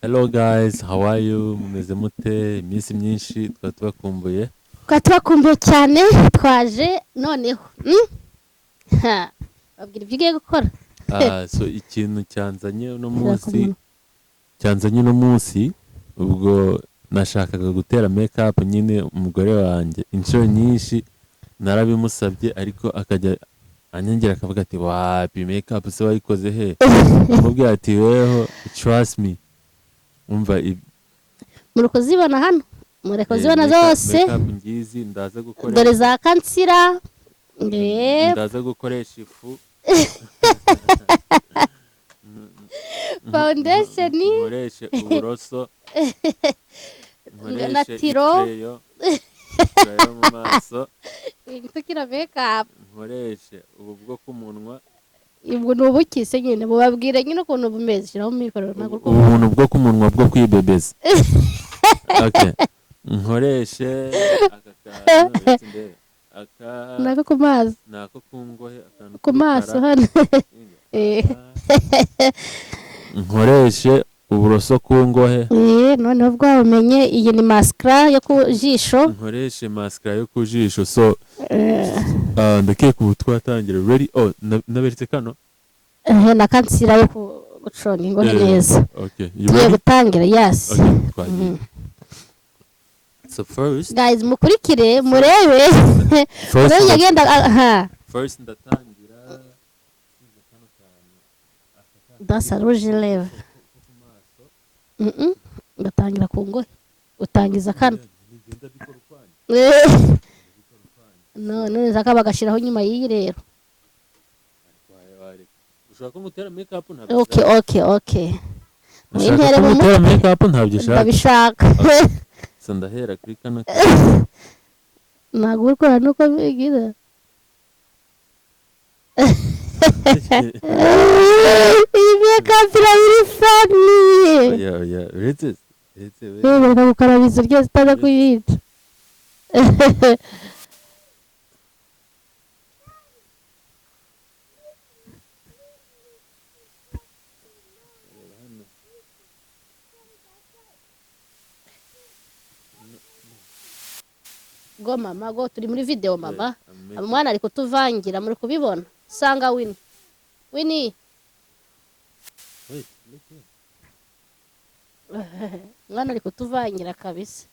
Hello guys, how are you? Mumeze mute? Iminsi myinshi twari tubakumbuye. Twari tubakumbuye cyane, twaje noneho. Ha, babwira ibyo ugiye gukora. So ikintu cyanzanye uno munsi, cyanzanye uno munsi, ubwo nashakaga gutera make up nyine umugore wanjye inshuro nyinshi narabimusabye, ariko akajya anyongera akavuga ati wapi make up se wayikoze he? Amubwira ati weho trust me. Umva muri kuzibona hano, muri kuzibona zose. Make up ngizi ndaza gukoresha. Dore za kansira. Ndaza gukoresha ifu. Foundation. Nkoreshe uburoso. Na tiro. Nkoreshe mu maso. Tukira make up. Nkoreshe ubu bwo ku munwa. Ubwo ni ubuki se nyine, mubabwire nyine ukuntu bumeze. Shyiraho mikoro, ntabwo uri kumva. Ubuntu bwo ku munwa bwo kwibebeza. Okay. Nkoreshe aka kantu, uretse ndebe. Aka nako ku maso. Nako ku ngohe, akantu ku maso k'umukara. Hano. Nkoreshe uburoso ku ngohe. Noneho bwabumenye, iyi ni mascara yo ku jisho. Nkoreshe mascara yo ku jisho. So ndakeka ubu twatangira. Ready? Oh, naberetse kano. Na kansira yo guconga ingohe neza. Okay. You tugiye ready? Gutangira, yes. Okay, twagiye. So first, guys, mukurikire murebe. First, murebe agenda aha. First ndatangira siga kano kantu. That's a rouge lèvre. Ko ku maso. Ugatangira ku ngohe, utangiza kano. Nigenda bikora ukwanjye. No none zaka bagashyiraho nyuma y'iyi rero. Ushaka ko ngutera make up? Ntabyo. Okay. Ushaka Mwintere ko mu ngutera mutwe. Make up? Ntabyo ushaka. Ndabishaka. So ndahera kuri kano. Ntabwo uri kureba nuko bigira iyi make-up iraba funny. Oya oya, uretse we. Yewe, gukarabiza ryose utaza kuyica. Reba hano. Go mama, go, turi muri video mama. I'm making- Umwana ari kutuvangira, muri kubibona. Sanga Wini, Wini. Wait, look here. Umwana ari kutuvangira kabisa.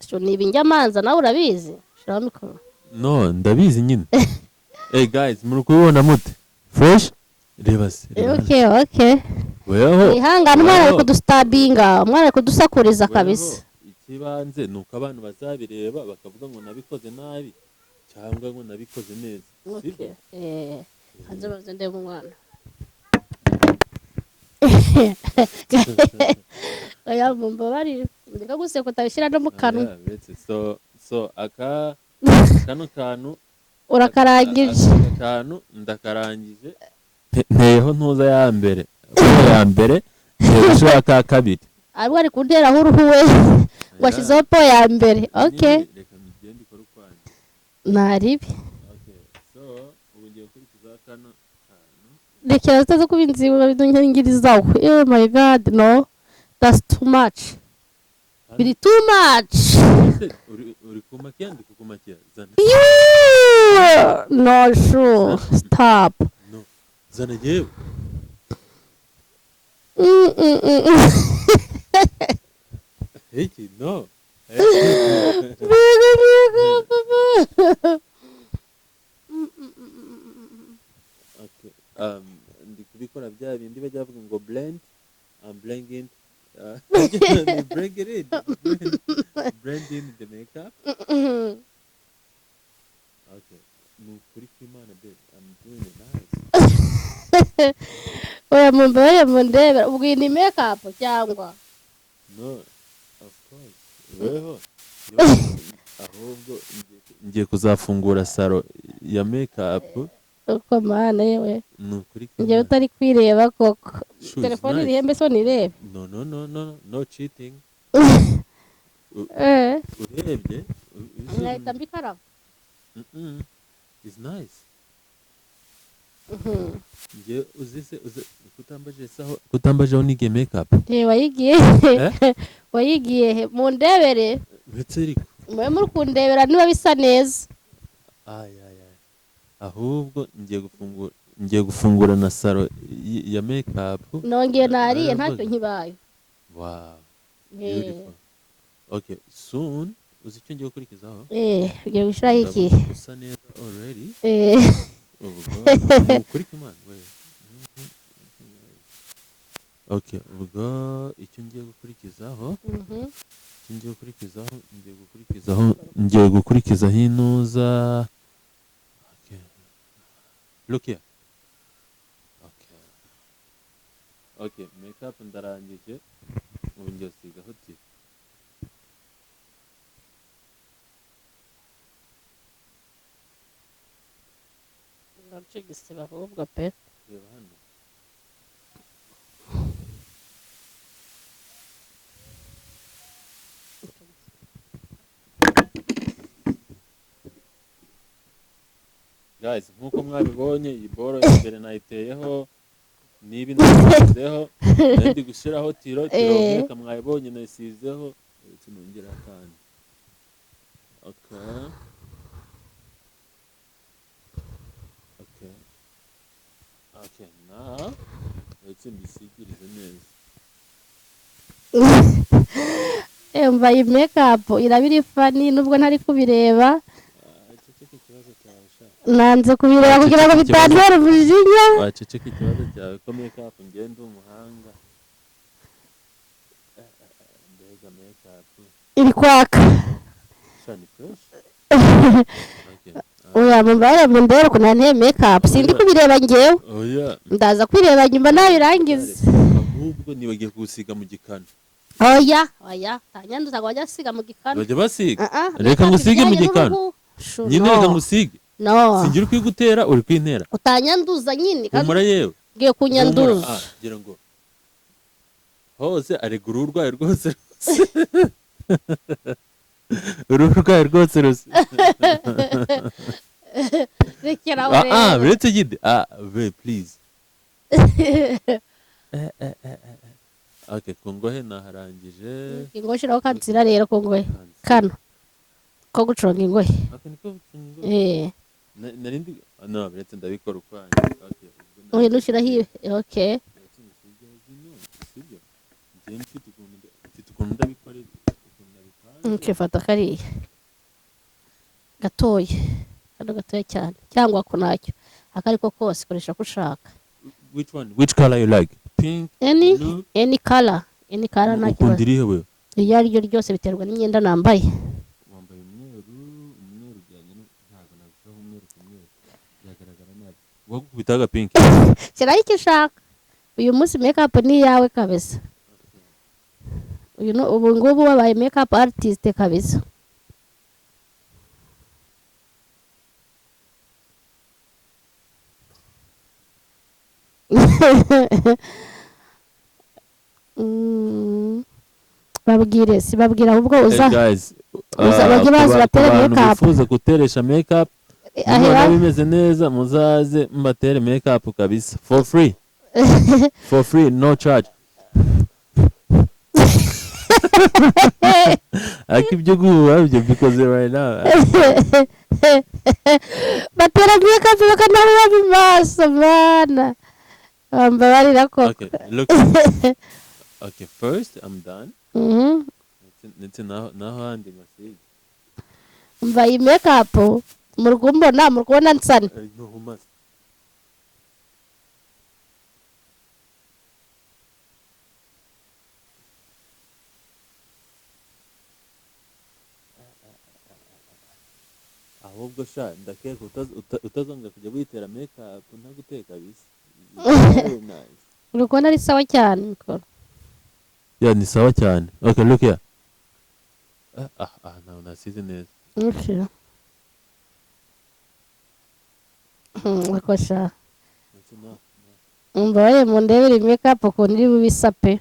So ni ibinyamanza, nawe urabizi. Shiraho mikoro. No, ndabizi nyine. Hey guys, muri kubibona mute? Fresh? Reba se, reba hano. Okay. Weho. Ihangane, umwana ari Weho. kudustabinga, umwana ari kudusakuriza Weho, kabisa. Ikibanze ni uko abantu bazabireba bakavuga ngo nabikoze nabi cyangwa ngo nabikoze neza. Okay. Sibyo? Hanze baze ndebe umwana. Oya, mumbabarire, ndeka guseka utabishyira no mu kanwa. Oya, uretse so aka kano kantu urakarangije. Aka kantu ndakarangije. Nteyeho ntuza ya mbere. Kuko ya mbere ngiye gushira ka kabiri. Ariko ari kunteraho uruhu we, washyizeho po ya mbere. Okay. Nyine, reka ngende ikore ukwanjye. Ntaribi. Okay. So ubu ngiye gukurikiza kano kantu. Rekera zitaza kuba inzigo bidunyingirizaho. Oh my God, no, that's too much, biri too much. Ese uri kumakiya, ndi kukumakiya? Zana. You no, sure, stop. No. Zana yewe. Iki no. Biga, biga, papa. Okay. Ndi kubikora bya bindi bajya bavuga ngo blend. I'm blending. Bring it in. Blend in the makeup. Okay. Ni ukuri kw'Imana babe. I'm doing it nice. Oya, mumbabarire mundebera, ubwo iyi ni make up cyangwa? No, of course. Weho. Ahubwo ngiye kuzafungura salon ya makeup. Uko mana yewe. Ni ukuri Njyewe kw'Imana. utari kwireba koko. Shoes, telefone nice. irihe mbese nirebe? No, no, no, no, no cheating. Urebye Nkahita mbikaraba. It's nice. Njye uzise uzi kutambaje saho, kutambaje aho nigiye makeup. Wayigiye? Eh? Wayigiye he? Mundebere. Ndetse ariko Mube muri kundebera niba bisa neza. Ay ay ay, ahubwo ngiye gufungura na salon ya makeup. Nongeye nariye, Naravuze. ntacyo nkibaye. Wow, beautiful. Okay, soon uzi icyo ngiye gukurikizaho? Ugiye gushyiraho iki? Ndabona usa neza already. Ubwo ni ukuri kw'Imana we. Okay, ubwo icyo ngiye gukurikizaho, icyo ngiye gukurikizaho intuza. Okay, look here. Okay, makeup ndarangije, ubu ngiye gusigaho tiro. Ndaca igisebe ahubwo pe. Reba hano. Guys, nkuko mwabibonye, iyi boro ya mbere nayiteyeho, niba nayisizeho, nari ndi gushyiraho tiro tiro. Nkeka mwabibonye, nayisizeho, ndetse nongera akandi. Okay, now ndetse mbisigirize neza. Mva, iyi makeup iraba iri funny nubwo ntari kubireba. Ah, ceceka ikibazo cyawe sha. Nanze kubireba kugira ngo bitantera umujinya. Waceceka ikibazo cyawe ko makeup ngenda umuhanga. Mbega makeup! Iri kwaka. Sha, ni fresh. Okay. Ah, Oya, mumbaye mundebe ukuntu nanteye makeup, sindi kubireba ngewe. Oya. Ndaza kwireba nyuma nabirangiza. Ahubwo nibagiye kuwusiga mu gikanu. Oya oya, tanyanduza ngo bajya asiga mu gikanu. Bajya basiga. Ah, ah, Reka makeup ngusige mu ijyanye gikanu. n'uruhu. Shu, Nyine no. reka ngusige. No. Singira uri kwigutera, uri kwintera. Utanyanduza nyine kandi. Humura yewe. Ugiye Humura. kunyanduza. Ah, gira ngo hose arega uruhu rwayo rwose, uruhu rwayo rwose rusa. Rekera aho. Ah ah. Rero. Uretse gide, ah ve, please. Eh. Okay, ku ngohe naharangije. Ingohe, shiraho concealer rero ku ngohe, kano ko guconga ingohe. Okay, niko gucunga ingohe. Eh. Nari ndi no, uretse ndabikora ukwanjye. Okay, ubwo Oya, nushyiraho ibi, okay. Uretse ngusigeho zino, sibyo? Njyewe mfite ukuntu ndabikora, ukuntu nabipanze. Okay, fata kariya gatoya, kano gatoya cyane, cyangwa ko ntacyo ako ariko kose, koresha ko ushaka. Which one? Which color you like? Pink? Any. Blue? Any color, any color, nta Ukunda kibazo. irihe wewe? Iyo ari ryo ryose, biterwa n'imyenda nambaye. Wambaye umweru, umweru ujyanye ntabwo nabishyiraho umweru ku mweru, byagaragara nabi. Wagukubitaho agapinki. Shyiraho icyo ushaka uyu munsi, makeup ni iyawe kabisa. Uyu ubu ngubu wabaye makeup artist kabisa. Babwire, si babwira ahubwo uza. Hey guys, uza bajye baza ku batere bantu makeup. bifuza guteresha makeup, Ahera. nibona bimeze neza, muzaze mbatere makeup kabisa for free, for free, no charge. Ariko ibyo guhuha byo mbikoze right now. Batera makeup bakanareba mu maso, mana, bambabarira koko. Okay, look, okay, first I'm done. Ndetse naho handi masige. Umva, iyi makeup muri kumbona, muri kubona nsana? No humaze. Ahubwo sha, ndakeka utazongera kujya witera makeup ntaguteka bisa. Very nice. Uri kubona ari sawa cyane mikoro? Yeah, ni sawa cyane. Okay, look here. Ah, ntabwo nasize neza. Okay. Ako sha. Ndetse Umva, baye mundebere iyi makeup ukuntu iri bubisa pe.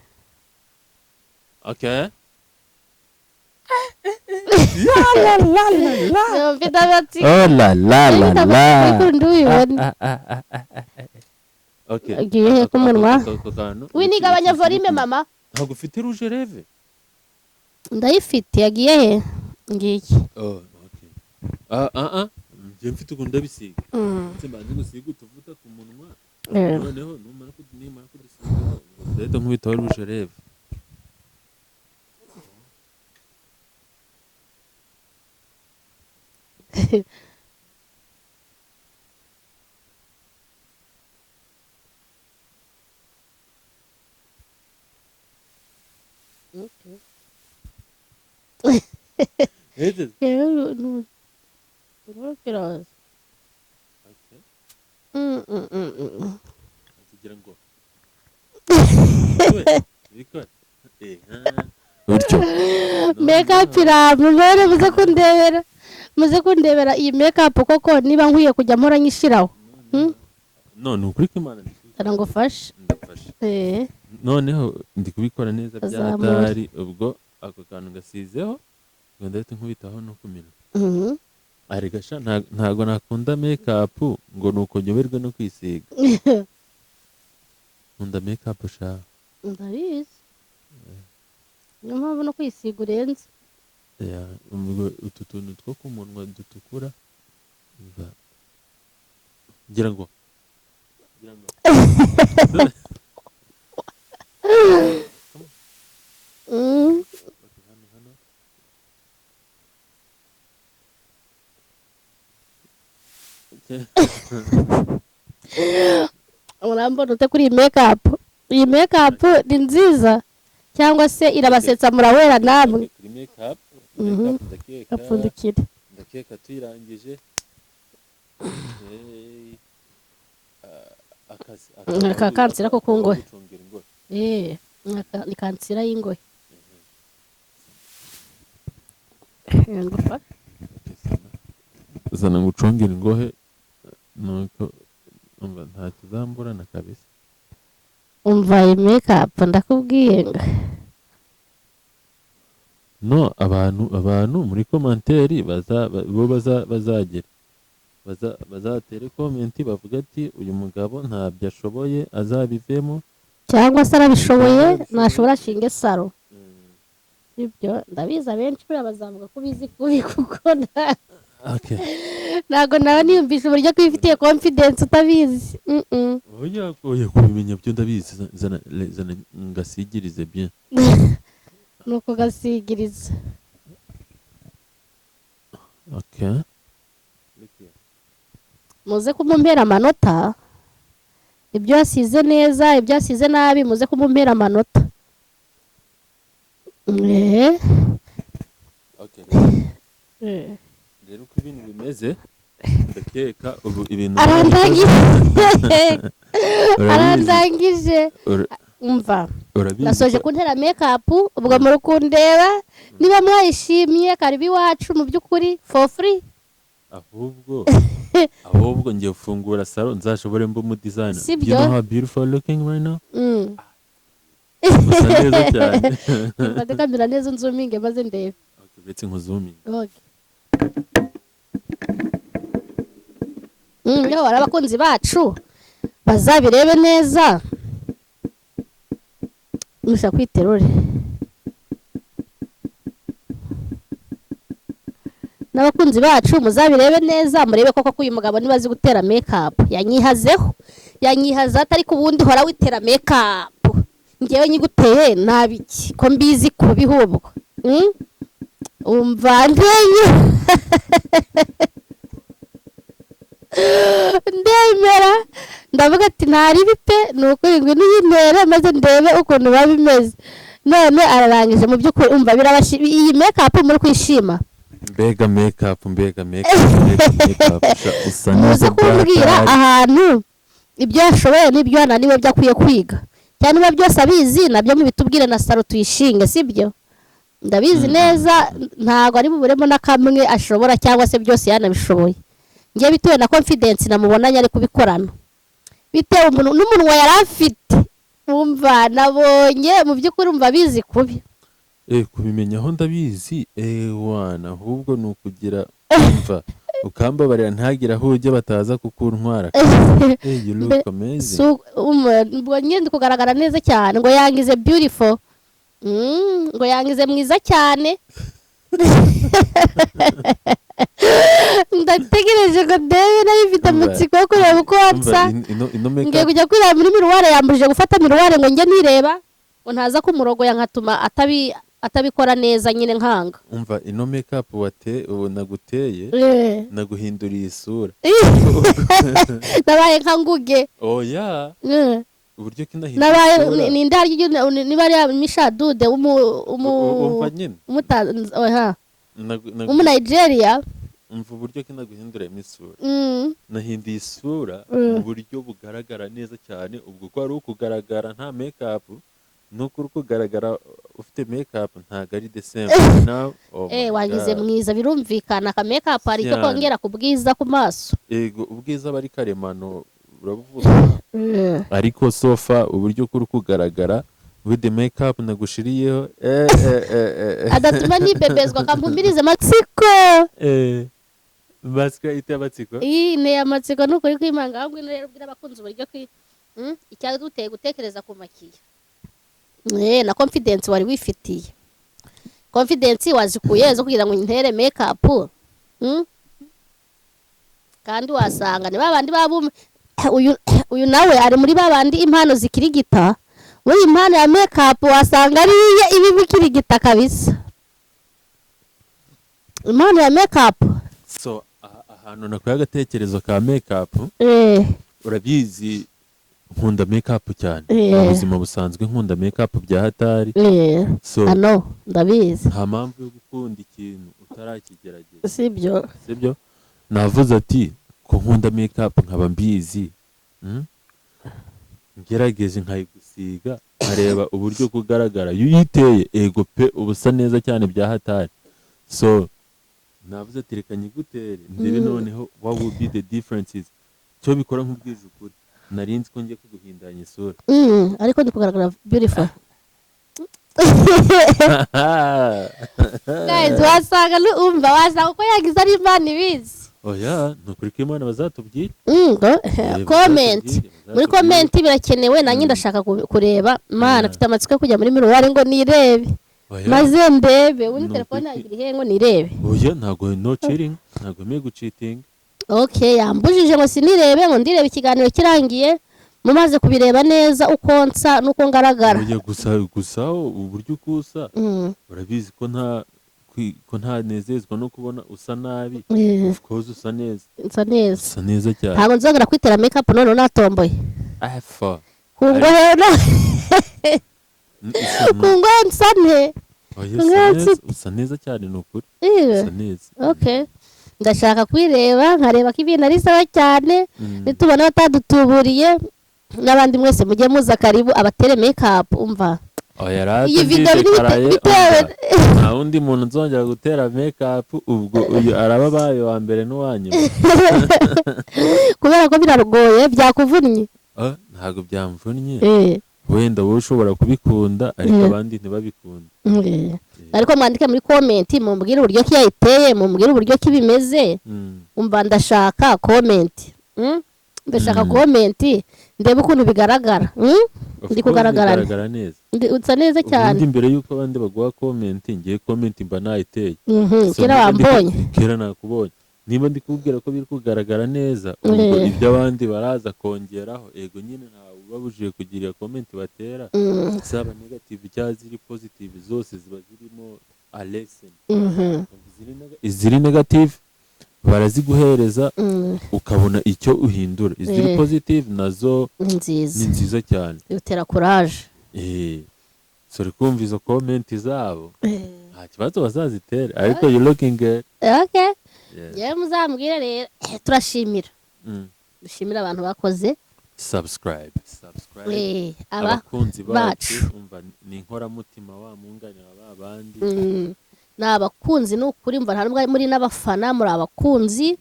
Okay. Mfite amatsiko. Oh la la la Mfite la. amatsiko y'ukuntu ubibona. Ah, ah, ah, ah, ah, ah. Okay. Agiye he k'umunwa? Ako kantu. Winigabanya volume, mama. Ntabwo ufite rouge à lèvres? Ndayifite, yagiye he? Ngiyi. Oh, okay. Ah ah ah. Njye mfite ukuntu ndabisiga. Ndetse mbanze gusiga utuvuta ku munwa. Noneho nimara kudusiga, ndahita nkubitaho rouge à lèvres. Ese- Yewe, kiraza. Okay. Kugira ngo bikore. Bityo. Makeup iramba mbere, muze kundebera iyi makeup koko, niba nkwiye kujya mpora nyishiraho. No, ni ukuri kw'Imana. Dore ngo ufashe. Ndafashe. Noneho ndi kubikora neza. Azamura. Byatari ubwo ako kantu gasizeho, ngo ndahita nkubitaho no ku minwa. Arega sha, ntago nakunda makeup ngo nuko nyoberwe no kwisiga. Nkunda makeup sha. Ndabizi, niyo mpamvu no kwisiga urenze. Yeah, ubwo utu tuntu two ku munwa dutukura, umva, ngira ngo Okay, hano hano. Okay. Urambona ute kuri iyi makeup? Iyi makeup ni nziza cyangwa se irabasetsa? Murawera namwe. Kuri makeup, makeup ndakeka Gapfundikire. Ndakeka tuyirangije. Hey, akazi Aka kansira ko ku ngohe. Gucungira ingohe. Ni kansira y'ingohe. Ngufashe. Okay, zana. Zana ngucungire ingohe, nuko umva nta kizamburana kabisa. Umva, iyi makeup ndakubwiye ngo No abantu muri commentaire baza bo bazagera bazatere comment bavuga ati: "Uyu mugabo ntabyo ashoboye, azabivemo." Cyangwa se arabishoboye. Arabishoboye. Nashobora ashinge salon. Ibyo ndabizi, abenshi buriya bazavuga ko ubizi kubi, kuko Okay. ntabwo nawe niyumvisha uburyo kwifitiye confidence utabizi. Oya, oya, kubimenya byo ndabizi. Zana zana ngasigirize bien. Ni ukugasigiriza. Okay. Muze kumumpera amanota, ibyo yasize neza, ibyo yasize nabi, muze kumumpera amanota. Okay. Rero uko ibintu bimeze, ndakeka ubu ibintu Arandangije. Urabizi. Arandangije. Umva, Urabizi nasoje kuntera makeup. Ubwo muri kundeba, niba mwayishimye, karibu iwacu mu by'ukuri, for free. Ahubwo ngiye gufungura salon, nzashobore mbe umu designer. Si byo? You know how beautiful looking right now? Mm. Usa neza cyane. Mfate kamera neza, nzuminge maze ndebe. Okay, uretse nkuzuminge. Okay. Yo, bari abakunzi bacu bazabirebe neza, musha kwiterure n'abakunzi bacu muzabirebe neza, murebe koko ko uyu mugabo niba azi gutera makeup. Yanyihazeho, yanyihaza atari ku bundi hora witera makeup, ngewe nyiguteye nabiki ko mbizi kubihubwo? Umva, ndenye ndemera, ndavuga ati ntaribi pe, ni ukuri, ngwino uyintere maze ndebe ukuntu biba bimeze. None ararangije. Mu by'ukuri, umva, iyi makeup muri kwishima? Mbega makeup, mbega makeup, mbega makeup sha, usa Muze neza. kumbwira Byatari. ahantu ibyo yashoboye n'ibyo yananiwe, byo akwiye kwiga, cyane niba byose abizi nabyo mubitubwire, na salon tuyishinge. Sibyo? Ndabizi neza ntabwo ari buburemo na kamwe ashobora, cyangwa se byose yanabishoboye. Njye bitewe na confidence namubonanye ari kubikorana, bitewe n'umunwa yari afite, wumva nabonye mu by'ukuri, umva abizi kubi. Kubimenyaho ndabizi, wana, ahubwo ni ukugira, umva, ukambabarira ntagire aho ujya bataza kukuntwara. You look amazing. Ubwo nyine ndi kugaragara neza cyane, ngo yangize beautiful. Ngo yangize mwiza cyane. Ndategereje ngo ndebe, nayo mfite amatsiko yo kureba uko Umva, nsa. ino Ngiye makeup kujya kwireba muri miroir. Yambujije gufata miroir ngo njye nireba, ngo ntaza kumurogoya nkatuma atabikora neza nyine nkanga. Umva, ino makeup wate ubu naguteye, naguhinduriye isura. Nabaye nka nguge. Oya. Uburyo kinahindura Nabaye isura. Ninde harya niba ari Misha Dude umu umu Umva nyine. Oha. Umu Nigeria. Umva uburyo kinaguhinduriyemo isura. Nahinduye isura mu buryo bugaragara neza cyane. Ubwo ko ari ukugaragara nta makeup nuko uri kugaragara ufite makeup, ntabwo ari the same now. Oh my Wagize God. mwiza, birumvikana, aka makeup hari icyo Cyane. kongera ku bwiza ku maso. Ego, ubwiza aba ari karemano, urabuvuga, ariko so far uburyo kuri kugaragara with the makeup nagushiriyeho, Adatuma nibebezwa, akampumiriza amatsiko. Masika iteye amatsiko. Iyi nteye amatsiko, ni ukuri kwimanga. Ahubwo ino rero ubwira abakunzi uburyo kwi icyaduteye gutekereza ku makiya na confidence wari wifitiye, confidence wazikuye zo kugira ngo ntere makeup? Kandi wasanga ni babandi babu uyu nawe ari muri babandi impano zikirigita. Muri impano ya makeup wasanga ari iye iba ikirigita kabisa, impano ya makeup. So ahantu nakuye agatekerezo ka makeup, urabizi nkunda makeup cyane. Mu buzima busanzwe nkunda makeup bya hatari. So ano ndabizi. Nta mpamvu yo gukunda ikintu utarakigerageza. Sibyo? Sibyo? Navuze ati ko nkunda makeup nkaba mbizi, Ngerageze nkayigusiga, nkareba uburyo kugaragara iyo uyiteye. Ego pe, uba usa neza cyane bya hatari. So navuze ati reka nyigutere ndebe noneho what will be the differences. Cyo bikora nk'ubwiza ukuri, nari nzi ko ngiye kuguhindanya isura. Ariko ndi kugaragara beautiful, guys. Wasanga umva, wasanga uko yagize ari Imana ibizi. Oya, ni ukuri ko Imana bazatubwira. Comment. Bazatubwire, Muri bazatubwire. comment birakenewe, nanjye ndashaka kureba Mana. Mfite amatsiko yo kujya muri miroir ngo nirebe. Oya. Maze ndebe ubundi Ni telefone ukuri. yanjye iri he ngo nirebe? Oya, ntabwo, no cheating, ntabwo mwe gucheating. Okay, yambujije ngo sinirebe, ngo ndirebe ikiganiro kirangiye, mumaze kubireba neza uko nsa n'uko ngaragara. Oya, gusa uburyo uko usa, urabizi ko nta ko ntanezezwa no kubona usa nabi. Of course usa neza. Nsa neza. Usa neza cyane. Ntabwo nzongera kwitera makeup none natomboye. Afa. Ku ngohe ku ngohe nsa nte? Oya, usa neza, usa neza cyane, ni ukuri. Usa neza. Okay, ndashaka kwireba nkareba ko ibintu ari sawa cyane. Nitubona batadutuburiye, n'abandi mwese mujye muza, karibu abatere makeup, umva. Oya rata, Iyi video ndidekaraye, bitewe umva, nta wundi muntu nzongera gutera makeup. Ubwo uyu araba abaye uwa mbere n'uwa nyuma. Kubera ko biragoye, byakuvunnye. Ah, ntabwo byamvunnye. Wenda wowe ushobora kubikunda, ariko abandi ntibabikunde. Ariko mwandike muri comment, mumbwire uburyo ki yayiteye, mumbwire uburyo ki bimeze. Umva, ndashaka comment. Ndashaka comment ndebe ukuntu bigaragara. Of Ndi course, kugaragara. bigaragara neza. Usa neza cyane. Ubundi mbere y'uko abandi baguha comment, ngiye comment mba nayiteye. So, Kera niba wambonye. Kera nakubonye. Niba ndi kubwira ko biri kugaragara neza, ubwo ibyo abandi baraza kongeraho. Ego nyine, ntawe ubabujije kugira iyo comment batera, zaba negative cyangwa ziri positive, zose ziba zirimo a lesson. Iziri negative baraziguhereza, ukabona icyo uhindura. Iziri positive nazo Ni nziza. Ni nziza cyane. Bitera courage. Sori, kumva izo comment zabo nta kibazo bazazitera, ariko you looking good. Okay. Yeah. Yewe, muzambwire rero. Turashimira, dushimira abantu bakoze Subscribe, subscribe. Aba Abakunzi bacu. bacu, umva, ni inkoramutima wa munganira ba bandi. Ni abakunzi, ni ukuri. Mva, nta nubwo muri n'abafana, muri abakunzi.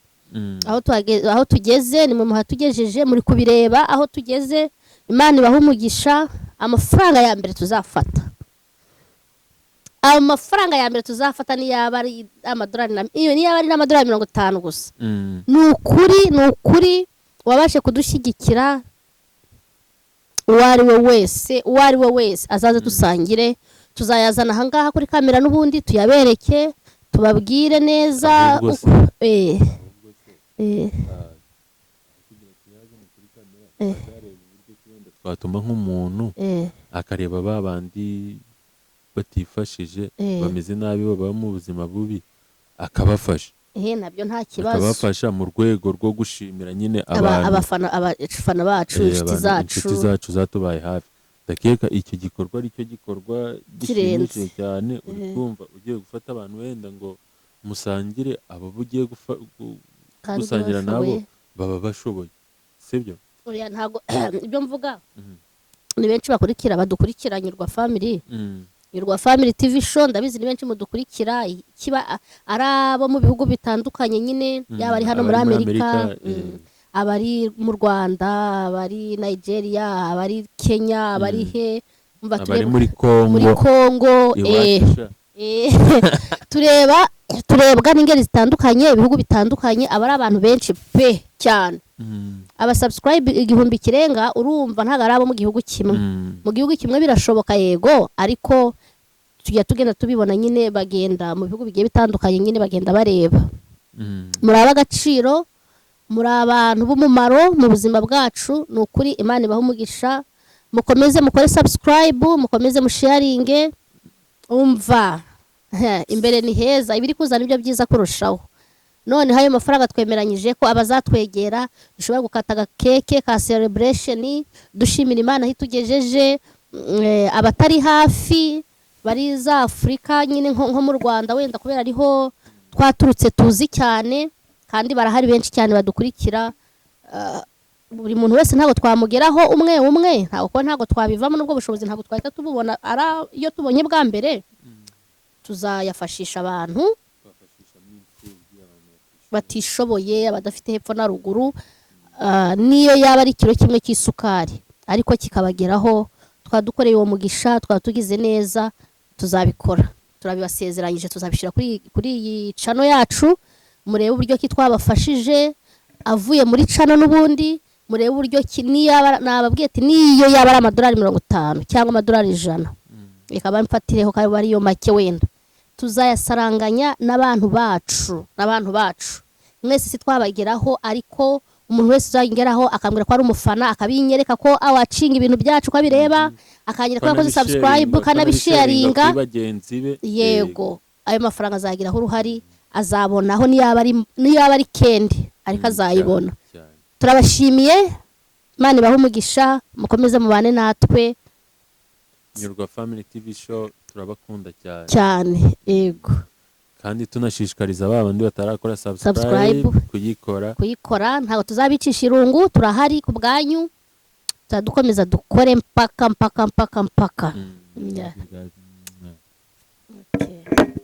Aho tugeze ni mwe muhatugejeje, muri kubireba aho tugeze. Imana ibaha umugisha. Amafaranga ya mbere tuzafata Amafaranga ya mbere tuzafata niyaba ari amadolari iyo niyaba ari n'amadolari 50 gusa. Ni ukuri, ni ukuri, wabashe kudushyigikira uwo ari we wese, uwo ari we wese azaze dusangire. Tuzayazana ahangaha kuri kamera n'ubundi tuyabereke, tubabwire neza. Ahubwo se- Uko Kugira tuyazane kuri kamera, tuzareba uburyo ki wenda twatuma nk'umuntu akareba ba bandi batifashije, bameze nabi, baba mu buzima bubi, akabafasha. Nabyo nta kibazo. Akabafasha mu rwego rwo gushimira nyine abantu Abafana bacu, inshuti zacu. Inshuti zacu zatubaye hafi. Ndakeka icyo gikorwa ari cyo gikorwa Kirenze. gishimishije cyane. Uri kumva ugiye gufata abantu wenda ngo musangire, abo ugiye Kandi gusangira nabo bashoboye. baba bashoboye, sibyo? Oya, ntabwo ibyo mvuga ni benshi bakurikira, badukurikira Nyurwa Family, Nyurwa Family TV Show. Ndabizi ni benshi mudukurikira, kiba ari abo mu bihugu bitandukanye nyine, yaba ari hano muri abari muri Amerika, Amerika, abari mu Rwanda, abari Nigeria, abari Kenya, abari he, umva abari tureba muri Kongo, muri Kongo, iwacu sha. Tureba, turebwa n'ingeri zitandukanye, ibihugu bitandukanye, aba ari abantu benshi pe, cyane. Aba subscribe 1000 kirenga, urumva ntabwo ari abo mu gihugu kimwe. Mu gihugu kimwe birashoboka yego, ariko tujya tugenda tubibona nyine, bagenda mu bihugu bigiye bitandukanye nyine, bagenda bareba. Muri ab'agaciro, muri abantu b'umumaro mu buzima bwacu. Ni ukuri, Imana ibahe umugisha. Mukomeze mukore subscribe, mukomeze musharinge. Umva, imbere ni heza, ibiri kuza nibyo byiza kurushaho. Noneho ayo mafaranga twemeranyije ko abazatwegera dushobora gukata agakeke ka celebration, dushimira Imana aho itugejeje. Abatari hafi, bari za Afurika nyine, nko mu Rwanda wenda, kubera ariho twaturutse tuzi cyane, kandi barahari benshi cyane badukurikira. Buri muntu wese ntabwo twamugeraho umwe umwe, ntabwo, kuko ntabwo twabivamo n'ubwo bushobozi ntabwo twahita tububona. Ari iyo tubonye bwa mbere tuzayafashisha abantu batishoboye, abadafite hepfo na ruguru. Niyo yaba ari ikiro kimwe cy'isukari ariko kikabageraho, twaba dukoreye uwo mugisha, twaba tugize neza. Tuzabikora, turabibasezeranyije. Tuzabishyira kuri iyi channel yacu, murebe uburyo ki twabafashije. Avuye muri channel n'ubundi, murebe uburyo ki niyo yaba, nababwiye ati niyo yaba ari amadolari 50 cyangwa amadolari 100, reka bamfatireho ko ariyo make wenda, tuzayasaranganya n'abantu bacu. N'abantu bacu mwese si twabageraho, ariko umuntu wese uzageraho akambwira ko ari umufana, akabinyereka ko awacinga ibintu byacu, ko abireba, akanyereka ko yakoze subscribe, kanabisharinga kuri bagenzi be. Yego, ayo mafaranga azagiraho uruhari, azabonaho, niyo yaba ari kendi ariko azayibona. Cyane. Turabashimiye, Imana ibahe umugisha, mukomeze mubane natwe. Nyurwa Family TV Show, turabakunda cyane. Cyane, yego. Kandi tunashishikariza ba bandi batarakora Subscribe. subscribe kuyikora. Kuyikora. Ntabwo tuzabicisha irungu, turahari ku bwanyu, tuzadukomeza dukore mpaka mpaka mpaka mpaka. Yeah. Guys. Okay.